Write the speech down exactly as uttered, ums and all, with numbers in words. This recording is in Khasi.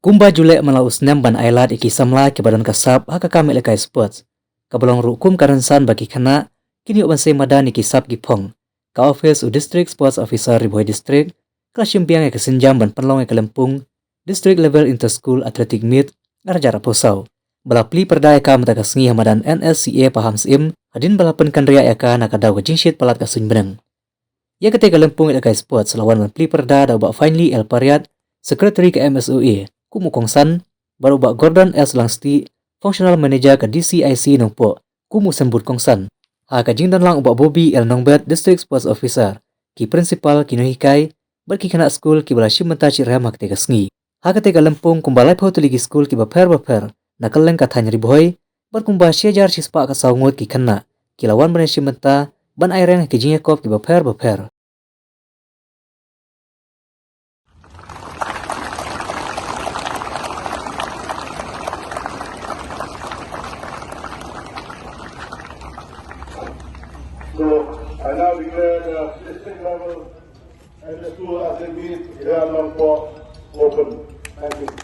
Kumba ju leh man la u snem ban ailad ïa ki samla kiba don ka sap ha ka kam ïalehkai sports, kaba long ruh kum ka rynsan ba ki khynnah kin ïoh ban sei madan ïa ki sap ki phong, ka office u District Sports Officer Ri Bhoi District ka la shim biang ïa ka sienjam ban pynlong ïa ka lympung District Level Inter School Athletic Meet ar hajar arphew saw, ba la plie pyrda ïa ka mynta ka sngi ha madan N S C A Pahamsyiem, hadien ba la pynkynriah ïa ka na ka daw ka jingshit palat ka suiñbneng. Ïa katei ka lympung ïalehkai sports la wan ban plie pyrda da u Bah Finely L Pariat, Secretary ka M S O A, kum u kongsan, bad u Bah Gordon S Langstieh, Functional Manager ka D C I C Nongpoh, kum u symbud kongsan. Ha ka jingdon lang u Bah Bobby L Nongbet, District Sports Officer, ki principal, ki nonghikai, bad ki khynnah skul kiba la shim bynta shitrhem ha katei ka sngi. Ha katei ka lympung kumba laiphew tylli ki skul kiba pher bapher na kylleng ka thaiñ Ri Bhoi, bad kumba shi hajar shispah ka saw ngut ki khynnah ki la wan ban ïashim bynta ban aireng ha ki jingïakop kiba pher bapher. So, I now declare the district level and the school athletic meet here at Nongpoh open. Thank you.